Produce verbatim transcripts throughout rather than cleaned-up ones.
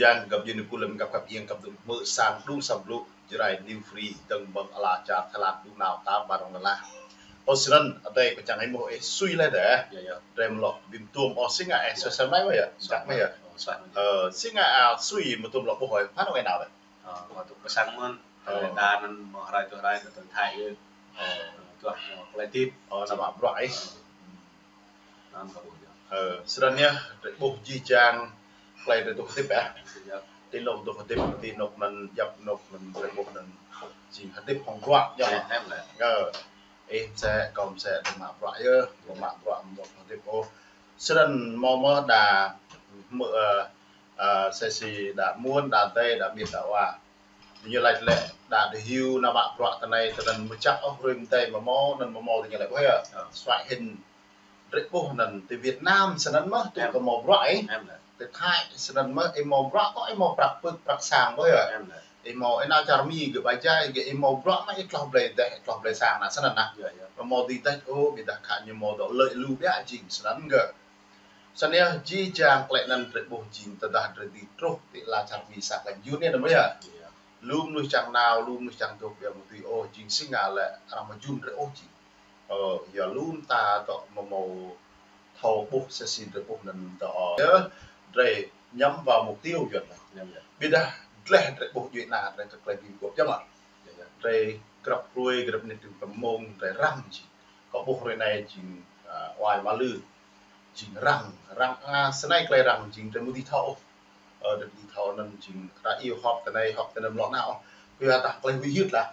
Yang găp jing ni pulem găp găp yang găp dum mơ sang dum sam lu Jrai New Free dơ̆ng ƀơ̆ng ala čar Thái Lan dum nao ta ƀar rong la. Ơ, snăn, adai kơ čang ai mơ̆ ih sui leh deh. Iya, iya. Drem lŏ bim tuôm ơ singa ih sui sam mai mơ̆ ya. Sak mai ya. Sak mai. Ơ, singa a sui mơ̆ tuôm lŏ ƀuh ih phan ih nao deh. Ơ, waktu pơsang mơ̆n. Ơ. Đa anŭn mơ̆ hrai tu hrai tu Thái ih. Ơ. Tuah mơ̆ klai tip. Ơ, nama bruă ih. Ơ. Ơ, snăn yơh, drei ƀuh jih jang klei drei dôk hơdip yơh. Ti anôk dôk hơdip, ti anôk anŭn djăp anôk anŭn drei ƀuh anŭn jing hơdip hŏng bruă yơh. Ơ, ih msĕ, kâo msĕ, drei mă bruă yơh, kâo mă bruă mơ̆ hơdip ôh. Snăn mơ̆ mơ̆ đa mơ̆, ơ, ơ, sesi đa muôn, đa dei, đa miêt, đa wa. Ñu laĭ lĕ đa dơhiu nao mă bruă tơ anai, tơ anŭn mơ̆ čăk ôh, hrơi mơ̆ng tơ anai mơ̆ mâo, anŭn mơ̆ mâo tơ ñu laĭ ƀuh yơh. Ơ. Suaih hĭn drei ƀuh anŭn ti Việt Nam snăn mơ̆, tŭ kơ mâo bruă ih. Ti Thái snăn mơ̆, ih mâo bruă kơ ih mâo prăk pưk, prăk sang ƀuh yơh. Ih mâo, ih nao čar Mi gơ̆ ƀai jai gơ̆, ih mâo bruă mơ̆ ih tloh blei deh, tloh blei sang anŭn snăn anŭn. Mâo dưi deh ôh, ƀiădah khă ñu mâo dŏ lơi lu biă jing snăn gơ̆. Snăn yơh, jih jang klei anŭn drei ƀuh jing tơdah drei dưi truh ti ala čar Mi sa klei jun anŭn mơ̆ yơh. Lu mnuih čang nao, lu mnuih čang dôk biă mơ̆ dưi ôh, jing singa lĕ arăng mơjun drei ôh jing. Ơ, yua lu mta dŏ mơ̆ mâo thâo ƀuh sesi drei ƀuh anŭn dŏ. Yơh, drei nhắm vào mục tiêu yuan lĕ. Ƀiădah dleh drei ƀuh djuai ana drei kơ klei bi mguôp yơh mơ̆. Drei grăp hruê, grăp mnĭt, grăp mông, drei răng jing. Kâo ƀuh hrơi anai jing, ơ, wai mă lư. Jing răng, răng, a, snei klei răng jing drei mơ̆ dưi thâo ôh. Ơ, drei mơ̆ dưi thâo anŭn jing ră iâu họp tơ anai, họp tơ anŭn lŏ nao. Kơ yua dah klei huĭ hyưt lah.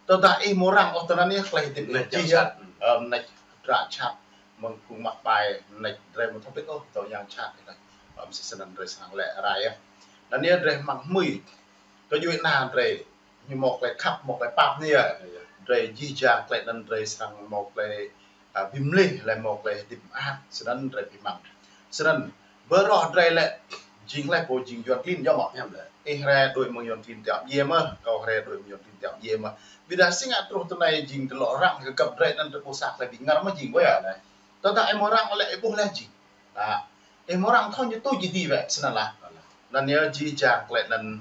Tơdah ih mâo răng ôh tơ anŭn yơh klei hơdip anai jih yơh. Ơ, mnĕč dră čăt, mơ̆ng phung mă ƀai, mnĕč drei mơ̆ thâo bĭt ôh, tơ yang čăt ih lah. Ơ, msĕ snăn drei srăng lĕ rai yơh. Anŭn yơh drei hmăng hmưi. Kơ djuai ana drei ñu mâo klei khăp, mâo klei pap anai yơh. Drei jih jang klei anŭn drei srăng mâo klei, a, bi mlih, lĕ mâo klei hơdip mơak, snăn drei bi hmăng. Snăn, bơ roh drei lĕ, jing lĕ pô jing yuan klin yơh mơ̆. Ih hriê đuaĭ mơ̆ng yuan klin tiŏ djiê mơ̆, kâo hriê đuaĭ mơ̆ng yuan klin tiŏ djiê mơ̆. Ƀiădah singa truh tơ anai jing tơlŏ răng kơ găp drei anŭn drei ƀuh sa klei bi ngăr mơ̆ jing ƀuh yơh. Tơdah ih mâo răng lĕ ih ƀuh leh jing. Ơ. Ih mâo răng thâo ñu tui jih dih wĕ, snăn lah. Anŭn yơh jih jang klei anŭn,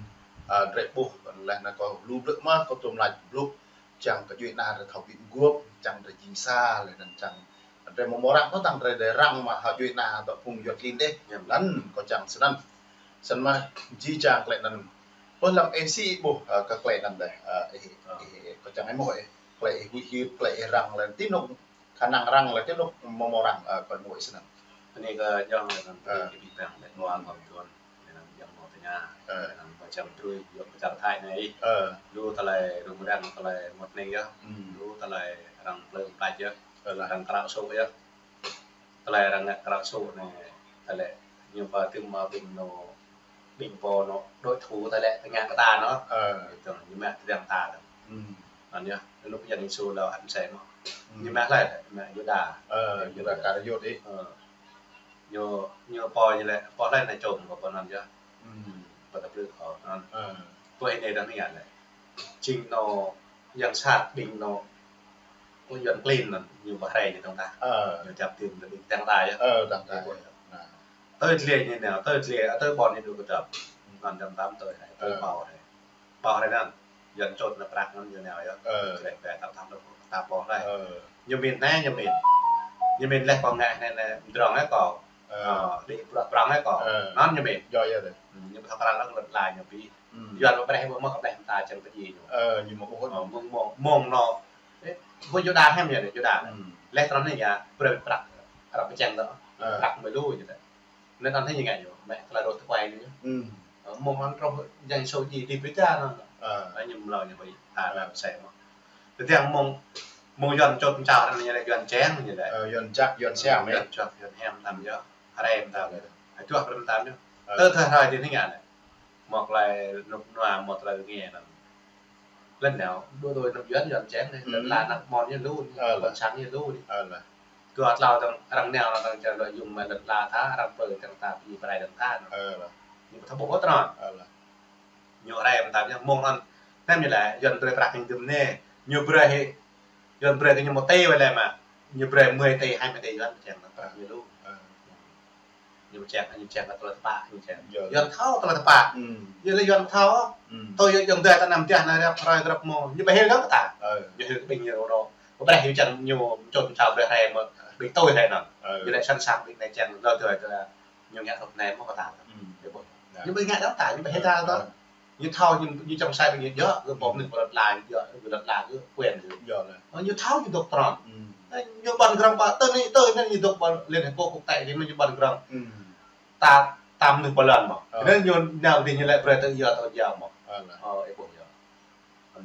ơ, drei ƀuh, leh anŭn kâo lu blư̆ mơ̆, kâo tuôm laĭ blŭ, čang kơ djuai ana drei thâo bi mguôp, čang drei jing sa, leh anŭn čang drei mâo mâo răng, kâo tơdah drei, drei răng mă hă djuai ana dŏ phung yuan klin dih. Anŭn kâo čang snăn. Snăn mơ̆ jih jang klei anŭn. Pơ lăm ih sĭ ƀuh, ơ, kơ klei anŭn dih, ơ, ih, ih, kâo čang ih mơ̆ ih, klei ih huĭ hyưt, klei ih răng leh, ti anŭn khả năng răng lĕ ti anŭn mâo mâo răng, ơ, kơ mơ̆ ih snăn. Anai kơ jong lĕ anŭn, ơ, ti ƀing păng lĕ, mơ̆ mơ̆ tuan, lĕ anŭn jong mâo tơña, ơ, lĕ anŭn pơčăm trui, yua pơčăm Thái anai. Ơ. Lu tơlơi rŭng răng, tơlơi mŭt ning yơh. Lu tơlơi arăng plơ̆ng plač yơh. Ơ lah. Arăng krao sô̆ yơh. Tơlơi arăng ngă krao sô̆ anai, tơlơi ñu pơtŭm mă ƀing anŭn ƀing pô anŭn đối thủ tơlơi tơngan kơ ta anŭn. Ơ. Tơl ñu mă tơdang ta anŭn. Anŭn yơh, anŭn pơjing Yêsu lăi ăn msĕ mơ̆. Ñu mă lĕ, mă Yuđa. Ơ, Yuđa Iskariôt ih. Ơ. Ñu, ñu pô ñu lĕ, pô lĕ anai čôm kơ pô anŭn yơh. Pơtơblư̆ kơ anŭn. Ơ. Pô anai dang anai lĕ. Jing anŭn yang sat ƀing anŭn. Kơ yuan klin anŭn, ñu pơhrĕ ñu tơ̆ng ta. Ơ. Ñu čăp tim ƀing tơ̆ng ta yơh. Ơ, tơ̆ng ta yơh. Tơl dliê ñu nao, tơl dliê, tơl ƀôn ñu dŏ kơdŏp. Anŭn tơ̆ng ta tơl hrĕ, tơl pô hrĕ. Pô hrĕ anŭn, yuan čôt nao prăk anŭn ñu nao yơh. Ơ. Črĕ pĕ tăp tăp dŏ ta pô hrĕ. Ơ. Ñu mĭn anai, ñu mĭn. Ñu mĭn leh kâo ngă anai, anai, mdrŏng anai kâo. Ơ. Ơ, đĭ prăk prŏng anai kâo. Ơ. Anŭn ñu mĭn. Yơh, yơh dih. Ñu pơthâo krăn lăng lŏn tơlơi ñu pi. Yuan mă brơi, mă mă brơi ta čang pơdjai ñu. Ơ, ñu mă ƀuh. Ơ, mơ̆ng, mơ̆ng, mơ̆ng anŭn. Ơ, ƀuh Yuđa hiam yơh, Yuđa. Leh trŏ anai yơh, brơi prăk, prăk pơčeng tŏ. Ơ. Prăk mơ̆ lu ñu tŏ. Anŭn anai ñu ngă ñu, mă tơlơi rŏ tơkuai ñu. Ơ, mơ̆ng anŭn rŏ jang sô ji ti pơčah anŭn. Ơ. Anŭn ñu mlâo ñu ƀuh, ta anŭn mơsĕ mơ̆. Tơdang mơ̆ng, mơ̆ng yuan čôt mčao anŭn ñu lĕ yuan čeng ñu lĕ. Ơ, yuan čăk, yuan siam, ơ. Yuan čăk, yuan hiam tam yơh. Hrĕ tam yơh. Ơ, čuah brơi tam yơh. Ơ. Tơl, tơl hrơi ti anai ngă lĕ. Mơ̆ klei nuk nua mơ̆ tơlơi ngă anŭn. Lĕ nao, đu đôi anŭn yuan, yuan čeng anai. Lĕ la anăk mơ̆n ñu lu anai. Ơ, la. Ƀôn sang ñu lu anai. Ơ, la. Dua tlâo tơ̆ng arăng nao, arăng čang lŏ yŭng mă lĕ la ta, arăng plơi tơ̆ng ta, pi prai tơ̆ng ta anŭn. Ơ, la. Ñu pơthâo ƀuh ôh tơnăn. Ơ, la. Ñu rai mơtam ñu mơ̆ng anŭn. Anŭn ñu lĕ, yuan brơi prăk ñu dŭm anai. Ñu brơi hĭ, yuan brơi kơ ñu mơ̆ tê wai lĕ mă. Ñu brơi mười tê, hai mươi tê yuan čeng anŭn prăk ñu lu. Ơ. Ñu čang, ñu čang kơ tơlơi tơpă, ñu čang. Yua. Yuan thâo tơlơi tơpă. Hmm. Yua lĕ Yuan thâo. Hmm. Tui yua yŏng dơi ta anăm tiah na rep hrơi grăp mơ̆. Ñu ƀu hil dong kơ ta. Ơ. Ñu hil kơ ƀing ñu rô. Ƀu brơi hil čang ñu čun čao brơi hrơi mơ̆. Ƀing tui hrơi anŭn. Ơ. Yua lĕ sẵn sàng ƀing anai čang dơi dơi tơlơi ñu ngă tơlơi anai mơ̆ kơ ta. Hmm. Yua ƀu. Yua. Ñu ƀu ngă dong ta, ñu ƀu hil ta dong. Ơ. Ñu thâo ñu, ñu čang sai ƀing ñu djơ̆, kơ ƀô̆ mơnuih pơlăt la, ñu djơ̆, kơ pơlăt la, kơ quên kơ. Yua lĕ. Ơ, ñu thâo ñu dŏ tròn. Hmm. Ơ, ñu ƀôn grong ƀă, tơ anai, tơ anai ñu dŏ ƀôn Liên Hợp Quốc quốc tế anai ñu ƀôn grong. Hmm. Ta, ta mơnuih pơlăt mơ̆. Ơ. Anŭn ñu nao dih ñu lĕ brơi tơ yua tơ jao mơ̆. Ơ, lĕ. Ơ, ih ƀuh yơh.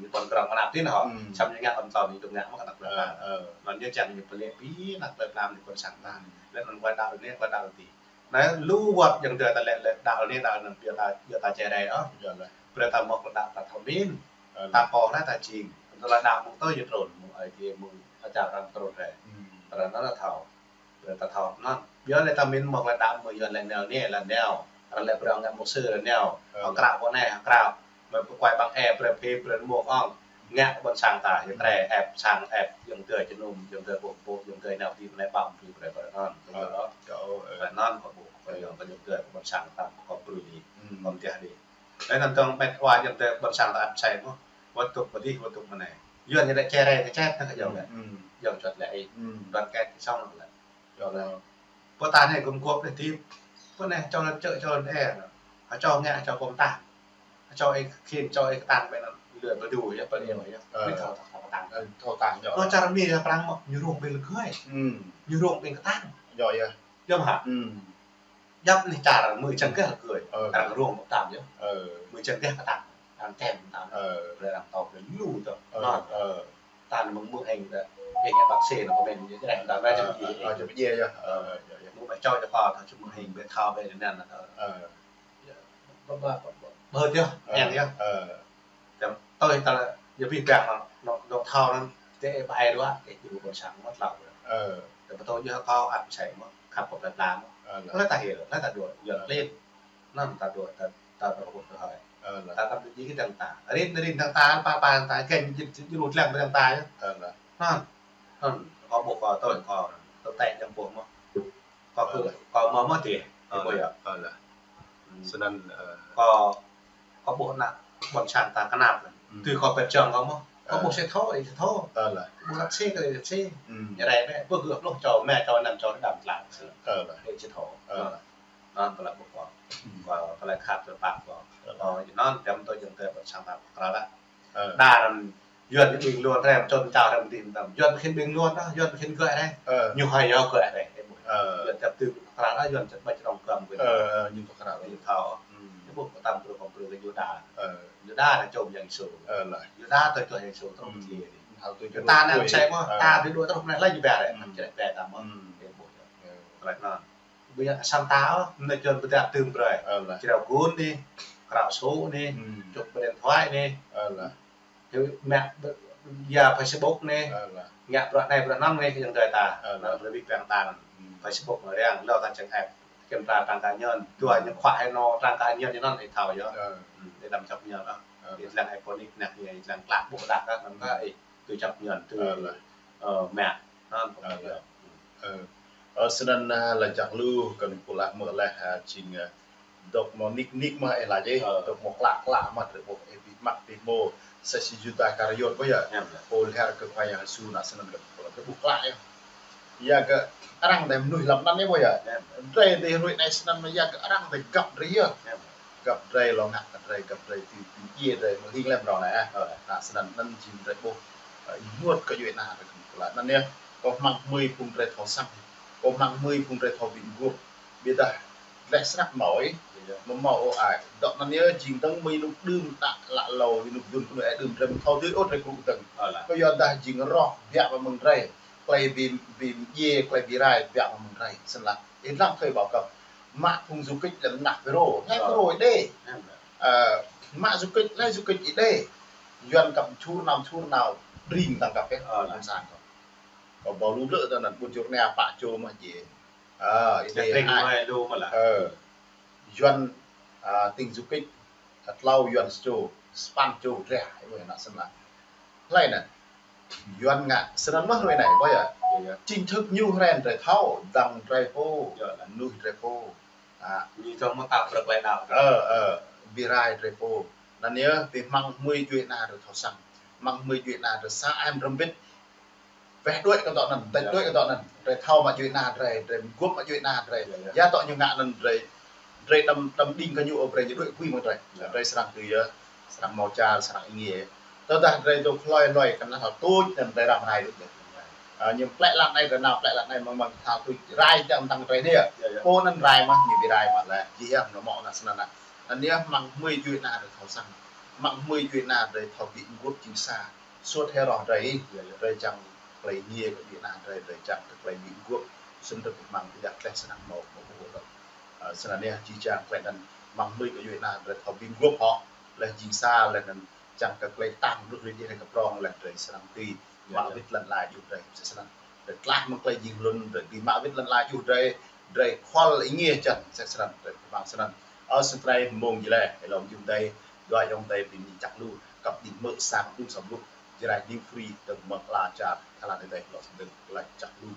Ñu ƀôn grong mơnap tih nao. Hmm. Samơ̆ ñu ngă ƀôn tơl ñu dŏ ngă mơ̆ kơ anăk ta. Ơ, ơ. Anŭn ñu čang ñu pơlĕ pi anăk plơi pla ñu ƀôn sang ta. Hmm. Lĕ anŭn wai đaŏ anai, wai đaŏ tih. Anai, lu wơ̆t yŏng dơi ta lĕ, lĕ đaŏ anai, đaŏ anŭn, biă ta, biă ta čere, ơ. Yua lĕ. Brơi ta mơ̆ kơ đaŏ ta thâo min. Ơ, lĕ. Ta pô lĕ ta jing. Tơlơi đaŏ mơ̆ng tơ yua trŭn, mơ̆ng ai tiê mơ̆ng ačar arăng trŭn hrơi. Hmm. Tơlơi anŭn ta thâo. Brơi ta thâo anŭn. Biă lĕ ta min mơ̆ kơ đaŏ mơ̆ Yuan lĕ nao anai, lĕ nao. Arăng lĕ brơi ngă mơ̆ sư lĕ nao. Ơ. Hơkrao pô anai, hơkrao. Mơ̆ pơkuai ƀăng ĕp, brơi phim, brơi mơ̆ ŏng. Ngă ƀôn sang ta, yua trĕ ĕp, sang ĕp, yŏng dơi jơnum, yŏng dơi ƀuh ƀuh, yŏng dơi nao dih mơ̆ lĕ ƀăm brơi brơi brơi anŭn. Ơ, tui yua. Kâo, ơ. Brơi anŭn kâo ƀuh, kâo yŏng, kâo yŏng dơi ƀôn sang ta, kâo brơi dih. Hmm. Kâo mơtiah dih. Lĕ anŭn tơ̆ng met wa yŏng dơi ƀôn sang ta ăt sai mơ̆. Wơ̆t tŭk pơ dih, wơ̆t tŭk mơ̆ anai. Yuan ñu lĕ čere, čet, anŭn kơ yŏng lĕ. Hmm. Yŏng čuăt lĕ ih. Hmm. Đoàn kết song lĕ. Yua lĕ. Pô ta anai gum guôp lĕ tip. Pô anai čô lĕ čơ, čô lĕ ĕ. Hă čô ngă, hă čô pơm tah. Hă čô ih khĭn, čô ih kơtang ƀĕ anŭn. Lĕ pơdu yơh, pơliu yơh. Ơ. Ƀu thâo tah pơtang. Ơ, thâo tah yơh. Ơ, čar Mi lĕ prang mơ̆, ñu rông ƀing lĕ gơi. Hmm. Ñu rông ƀing kơtang. Yơh, yơh. Yơh hă? Hmm. Djŏp anai čar mơ̆ čang gah lĕ gơi. Ơ. Arăng rông pơtang yơh. Ơ. Mơ̆ čang gah kơtang. Arăng tem pơtang. Ơ. Brơi arăng tŏ brơi lu tŏ. Ơ. Anŭn. Ơ. Tơl mơ̆ng mơ̆ng hing tơ. Ih ngă bác sĩ anŭn kơ mĕn ñu jreh tơl mĕn. Ơ, ơ, čang pơdjai yơh. Ơ, ơ, yơh, yơh. Mơ̆ng ƀă čô čô kơ, kơ čang mơ̆ng hing, ƀu thâo ƀu anŭn anŭn. Ơ. Yơh. Ƀơ, ƀơ, ƀơ, ƀơ yơh, ơ, hing yơh. Ơ. Tơm, tui ta, yơh ƀing ƀing anŭn, anŭn, anŭn thâo anŭn, tơ ƀă ai đuaĭ, ih ƀu ƀôn sang mơ̆ tlâo. Ơ. Tơm pơtô yơh kâo ăt sai mơ̆, khăp kơ plơi pla mơ̆. Ơ, lĕ. Lĕ ta hil, lĕ ta dŏ, yơh, ơ, lĕ. Anŭn ta dŏ, ta, ta pơrơkut tơhơi. Ơ, lĕ. Ta, ta ƀu djơ̆ kơ dăng ta. Rin, rin dăng ta, pa, pa dăng ta, kĕn djơ̆, djơ̆, djơ̆ lu tlăng dăng ta yơh. Ơ, lĕ. Anŭn. Anŭn, kâo ƀuh kâo tui kâo, tơl tơlơi djŏp ƀuh mơ̆. Kâo kơ, ơ, kâo mơ̆ mơ̆ tih. Ơ, ih ƀuh lĕ. Yơh. Ơ, lĕ. Hmm. Snăn, ơ, kâo, kâo ƀuh anăk ƀôn sang ta kơnap. Hmm. Tui kâo pĕt čang kâo mơ̆. Kâo, ơ, ƀuh sĕ thâo, ih thâo. Ơ, lĕ. Ƀuh lăk sĕ kơ sĕ. Hmm. Ñu rai mĕ, ƀuh gơ̆ pluh čô, mĕ čô, năm čô, đăm tlăng sĕ. Ơ, lĕ. Ih či thâo. Ơ. Anŭn. Anŭn tơlơi ƀuh kâo. Hmm. Kâo tơlơi khăp tơlơi pap kâo. Ơ. Kâo anŭn, tơm tui yŏng dơi ƀôn sang ta pơkra lĕ. Ơ. Đa anŭn Yuan ƀing luôn rai, čun čao rai mơ̆ng dih mơ̆ng tăm. Yuan khĭn ƀing luôn đa, Yuan khĭn gơ̆ rai. Ơ. Ñu hơi yơh gơ̆ rai. Ơ. Yuan čăp tui pơkra đa, Yuan čăp ƀă čơrông găm gơ̆. Ơ, ơ, ñu pơkra đa. Ñu thâo. Hmm. Ñu ƀuh pơtăm brơi kơ brơi kơ Yuđa. Ơ. Yuđa anŭn čô Yang Yêsu. Ơ, lĕ. Yuđa tui čô Yang Yêsu tơl, hmm, pơtih. Thâo tui čô. Ta anŭn tui sai mơ̆, ơ, ta ƀu dŏ truh anai lĕ ñu ƀă rai. Hmm. Čơđai ƀă ta mơ̆. Hmm. Ih ƀuh yơh. Ơ. Tơlơi anŭn. Ƀu djơ̆ sang ta ôh, mơnuih čun pơdah tơm brơi. Ơ, lĕ. Črâo gun anai, krao sô anai, hmm, čŭp pơđen thuai anai. Ơ, lĕ. Hyu mă, ya Facebook anai. Ơ, lĕ. Ngă bruă anai, bruă anŭn anai kơ yŏng dơi ta. Ơ, lĕ. Anŭn brơi ƀing ta anŭn. Hmm. Facebook anŭn răng, lŏ ta čang ĕp. Kiểm tra trang cá nhân. Dua, hmm, ñu khuă hĭ anŭn trang cá nhân ñu anŭn ih thâo yơh. Ơ. Hmm, ih đăm čăp ñu anŭn. Ơ. Ih lăng ih pơnik nak ñu, ih lăng klă ƀuh đah kơ anŭn kơ ih. Tui čăp ñu, tui, ơ, lĕ, ơ, mă. Anŭn, ơ, lĕ. Ơ. Ơ, snăn, ơ, lač jăk lu, kơ anŭn kâo lač mơ̆ lač, ơ, jing, ơ, dŏ mơ̆ nik nik mơ̆ ih lač ih, ơ, dŏ mơ̆ klă klă mơ̆ drơi ƀuh ih ƀĭ mă ƀĭ mơ̆, sa si juta kar yot ƀuh yơh. Em, em. Pô lĕ hơr kơ Khua Yang Yêsu anŭn snăn kơ ƀuh klă yơh. Yua kơ arăng dih mơnuih lăm anŭn yơh ƀuh yơh. Em. Drơi dih ruai anai snăn mơ̆ yua kơ arăng dih găp drơi yơh. Em. Găp drơi lŏ ngă kơ drơi, găp drơi tui, tui djiê drơi mơ̆ng hing lăm rŏng anai, ơ. Ơ. Anŭn snăn anŭn jing drơi ƀuh, ơ, ih mŭt kơ djuai ană drơi kơ pơkla. Anŭn yơh, kâo hmăng hmưi phung drơi thâo săng, kâo hmăng hmưi phung drơi thâo ƀĭ mguôp. Ƀiădah, lĕ snăk mâo ih, mơ̆ mâo ôh ai. Dŏ anŭn yơh, jing dơ̆ng mơ̆ng anŭn đưm đă lă lâo, anŭn dŭn kơ anŭn ai đưm drơi mơ̆ thâo dưi ôh drơi krŭ dơ̆ng. Ơ, lĕ. Kơ yua dah jing roh biă mơ̆ng drơi, klei ƀĭ, ƀĭ mdjiê, klei ƀĭ rai biă mơ̆ng drơi. Snăn lĕ, ih lăng thơi ƀâo kơ. Mă phung du kích lĕ mơnah Pêrô. Ơ. Pêrô ih đê. Em. Ơ, mă du kích, lĕ du kích ih đê. Yuan kăp čur nao, čur nao, ring tăng kăp yơh. Ơ, lĕ. Ƀôn sang kâo. Kâo ƀâo lu blư̆ tơ anŭn ƀun čur nao pă čô mơ̆ djiê. Ơ, ih đê ring ai. Mai lu mơ̆ lĕ. Ơ. Yuan, ơ, tĭng du kích, ơ, tlâo Yuan sa čô, sapăn čô drah, ih ƀuh anŭn snăn lĕ. Hlơi anŭn. Yuan ngă, snăn mơ̆ hrơi anai, ƀuh yơh. Yơh, yơh. Chính thức ñu hrơi anŭn drơi thâo, dăng drơi pô, yơh, lĕ. Mơnuih drơi pô. Ñu thâo mơ̆ tao prăk lĕ nao. Ơ, ơ, ƀing rai drei pô. Anŭn yơh, ƀing hmăng hmưi djuai ana drei thâo săng. Hmăng hmưi djuai ana drei sa ai mrơmbit. Weh đuaĭ kơ dŏ anŭn, đač đuaĭ kơ dŏ anŭn. Drei thâo mă djuai ana drei, drei mguôp mă djuai ana drei. Ya dŏ ñu ngă anŭn drei, drei đăm, đăm đing kơ ñu ôh, brei ñu đuaĭ pui mơ̆ng drei. Drei srăng tui yơh, srăng hmâo čar, srăng êngiê. Tơdah drei dŏ hloi hloi kơ anŭn hă tuč anŭn drei răm rai đuaĭ. Ơ, ñu plĕ lăn anai drei nao, plĕ lăn anai mơ̆ng mơ̆ng thâo tuč rai čang tăng drei anai. Pô anŭn rai mă, ñu ƀu rai mă lĕ, jih yơh, ñu mơ̆ anŭn snăn anŭn. Anŭn yơh hmăng hmưi djuai ana drei thâo săng. Hmăng hmưi djuai ana drei thâo ƀing mguôp jing sa. Suôt hĭ roh drei, drei čang tơlơi êngiê kơ djuai ana drei, drei čang tơlơi ƀing mguôp. Snăn tơdah hmăng tơdah tleh snăn hmâo, hmâo pơhơdơ̆ng. Ơ, snăn yơh jih jang tơlơi anŭn hmăng hmưi kơ djuai ana drei thâo ƀing mguôp hŏ. Leh jing sa, leh anŭn čang kơ tơlơi tăng mơnuih rĭm čô kơ prŏng leh drei srăng tui mă wĭt lăn ala juh drei, msĕ snăn. Drei tlaih mơ̆ng tơlơi jing hlŭn, drei tui mă wĭt lăn ala juh drei, drei khŏl êngiê čang, msĕ snăn, drei pơmang snăn. Ơ, snăn drei mơ̆ng jih leh, hlŏng jum dei, dua ayŏng adei ƀing čăk lu, kăp đing hmư̆ sang đŭng sa blŭ, Jrai News Free, dơ̆ng mơ̆ng ala čar, Thái Lan adei, hlŏng snăn dơ̆ng, tơlơi čăk lu.